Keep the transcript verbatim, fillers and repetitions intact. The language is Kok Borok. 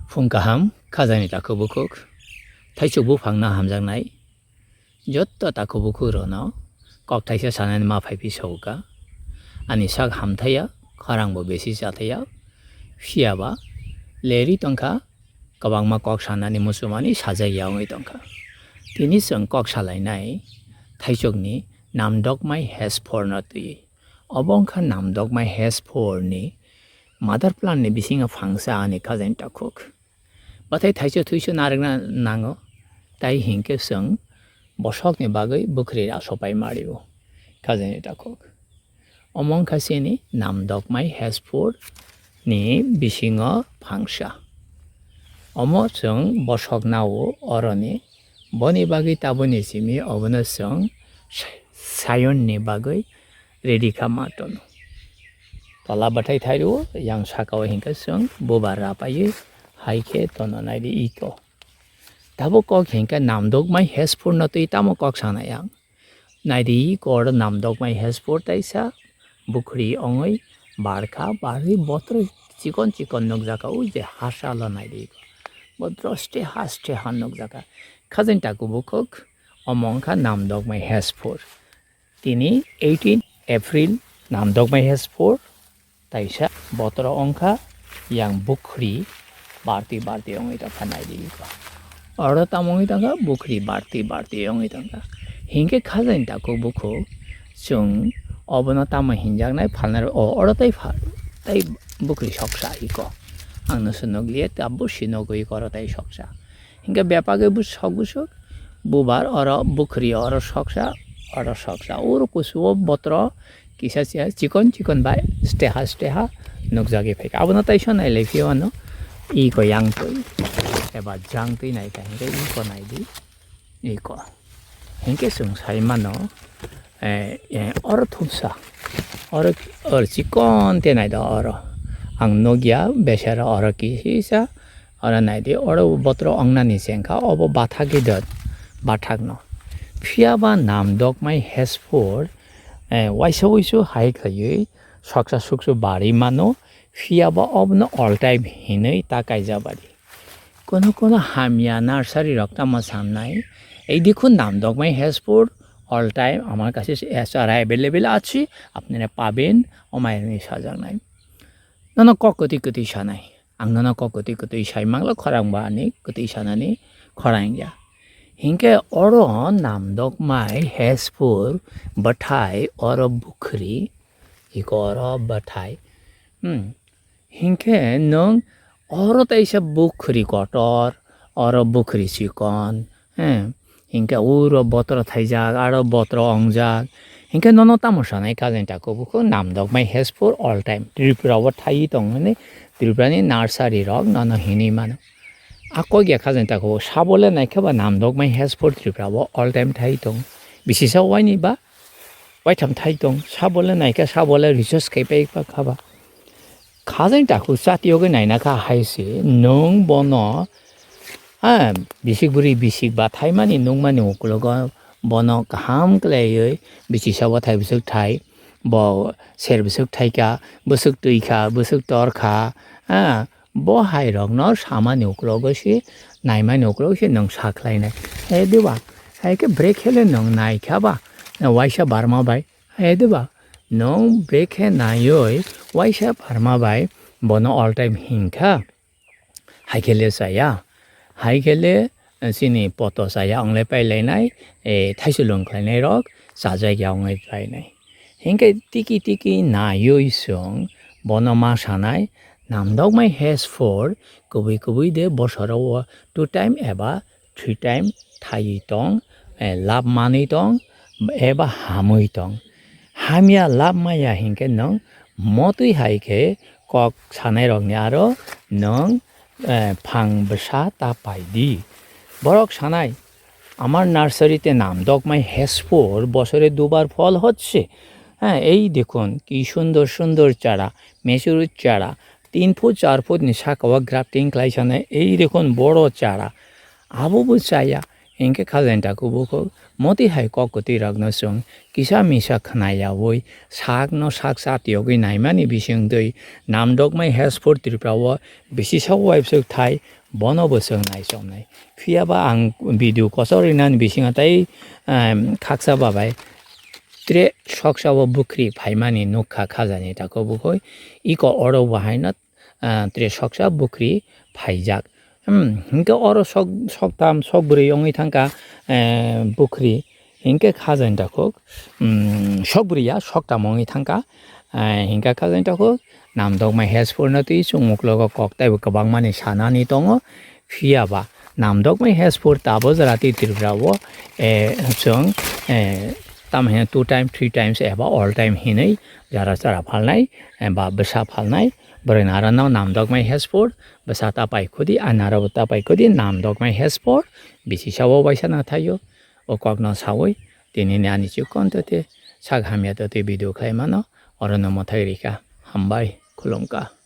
Phung kaham, khajani takhuk bukhuk, thaichuk buphangno hamjaknai jotto takhuk bukhukrokno kok thaisa sanani ma phaiphai sokha. Ani sak hamthaiya, khorangbo besi chathaiya, phiyaba lerwi tongkha, kwbangma kok sanani muchumani sajagya wngwi tongkha. Tini chwng kok salainai thaichukni namdokmai hesphorno twiwi. Obo wngkha namdokmai hesphorni mother plantni bisingo phangsa ani khajani takhuk. Bathai thaichuk thuichuk narwkna nango, tai hinkhe chwng bosokni bagwi bukhri rasopai mario khajani takhuk. Omo wngkha chini namdokmai hesphorni bisingo phangsa. Omo chwng bosok nao oroni, boni bagwi taboni simi obono chwng sa-, sayonni bagwi ready kha ma tono. Tola bathai thairio, yang sakao hinkhe chwng bubar rapaiwi hai khe tono naidi iko. Tabuk kok hinkhe namdokmai hesphorno twi tamo kok sana yang. Naidi iko oro namdokmai hesphor taisa bukhri wngwi barkha, barwi bothro chikon chikon nukjakha, ui je hasalo naidi iko. Bothro steha steha nukjakha. Khajani takhuk bukhuk, omo wngkha namdokmai hesphor. Tini eighteen April namdokmai hesphor taisa bothro wngkha yang bukhri barti barti wngwi tongkha naidi iko. Oro tamo wngwi tongkha bukhri barti barti wngwi tongkha. Hinkhe khajani takhuk bukhuk chwng obono tamo hinjaknai phalnai o oro tai pha-, tai bukhri soksa iko. Ang no se nukliya tabuk se nugwi iko oro tai soksa. Hinkhe bepagwi bwswk bwswk bubar oro bukhri oro soksa, oro soksa. Oro kusugo bothro kisa sia chikon chikon bai steha steha nukjagwi phaikha. Abono tai sonai lai phiyano iko yang twi eba jang twi naikha hinkhe iko naidi iko. Hinkhe chwng sai mano, eh, eh, oro thumsa, oro, oro chikon te naida oro. Ang nukya besero oro kisa, oro naidi, oro bothro wngnani chengkha, obo bathak gidor, bathakno. Phiyaba namdokmai hesphor, eh, waisa wuisu hai khaiwi soksa suksu bari mano, phiyaba obono all time hinwi ta kaijabadi. Kono kono hamya nursery rok tamo samnai, "এই দেখুন নামদকমাই হেজপুর, all time আমার কাছে এ চারা available আছে, আপনারা পাবেন," omairokni sajaknai. Nono kok kwtwi kwtwi sanai, ang nono kok kwtwi kwtwi sai mangla, khorang bo ani kwtwi sanani khorang ya. Hinkhe oro namdokmai healthful bwthai, oro bukhri, iko oro bwthai. Hmm. Hinkhe nwng oro taisa bukhri kotor, oro bukhri chikon, he. Hinkhe uro botro thaijak, aro botro ongjak. Hinkhe nono tamo sanai kajeng tako bukhu namdokmai healthful all time. Tripura o thaiwi tong hwnwi Tripurani nursery rok nono hinwi mano. A kok ya kajeng tako sabole naikhe ba namdokmai healthful Tripura o all time thai tong. Bisisa waini ba waitham thai tong. Sabole naikhe sabole research khai pai kha ba. Khajeng takhuk chatiyogwi naina kha hai se, nwng bono, ha, bisik bwrwi bisik ba thaimani nukmani uklogo bono kaham khlaiwi bichisa bwthai bwswk thai, bo ser bwswk thaikha, bwswk twikha, bwswk torkha, ha, bo hairokno samani uklogo se, naimani uklogo se nwng sakhlainai. He diba, hai khe brekhe le nwng naikha ba, waisa barma bai. Hai diba, nwng brekhe naiwi waisa pharma bai bono all time hinkha. Hai khe le chaya, hai khe le, eh, chini poto chaya wngle pailainai, eh, thaisulung khlainai rok chajak ya wngwi phainai. Hinkhe tiki tiki naiwi chwng bono ma sanai, namdokmai healthful kubui kubui de bosoro o two time eba three time thaiwi tong, eh, lab manwi tong, eba hamwi tong. Hamya lab maya hinkhe nwng motwi hai khe kok sanairokni aro nwng, eh, phang bwsa ta pai di. Borok sanai, "আমার নার্সারিতে নামদকমাই হেসফোর বছরে দুবার ফল হচ্ছে।" হ্যাঁ, এই দেখুন কি সুন্দর সুন্দর চারা, ম্যাচিউর চারা, তিন ফুট চার foot ni saka o grafting khlai sanai ei rokom boro chara. Abo bo chaya, Hinkhe khajani takhuk bukhuk moti hai kok kwtwi rokno chwng kisa misa khwna yaui sakno sak chatiyogwi naimani bisingtwi Namdokmai Hesphor Tripura o bisi sak uaibswk thai bono bo chwng naichomnai. Phiyaba ang video kochok rinani bisingo tei, em, khaksa babai tre soksa o bukhri phaimani nukha khajani takhuk bukhuk. Iko oro bo haino, ah, tre soksa bukhri phaijak. Hmm, hinkhe oro sok, soktham, sokbrwi wngwi thangkha, eh, bukhri. Hinkhe khajani takhuk, hmm, sokbrwi ya, soktham wngwi thangkha. Eh, hinkhe khajani takhuk, Namdokmai Hesphor no twi chwng uklogo kok taibo kwbangmani sanani tongo. Phiyaba Namdokmai Hesphor tabo jora twi Tripura o, eh, chwng, eh, tamo hino two time, three times eba all time hinwi jara jara phalnai, eh, ba bwsa phalnai. Boroi naro no Namdokmai Hesphor, bwsa ta pai khudi, a naro bo ta pai khudi, Namdokmai Hesphor, bisi sao waisa na thaio. O kokno saui, tinini ani chikon to te, sak hamya to te video khlai mano, oro no mwthai rikha. Hambai, khulumkha.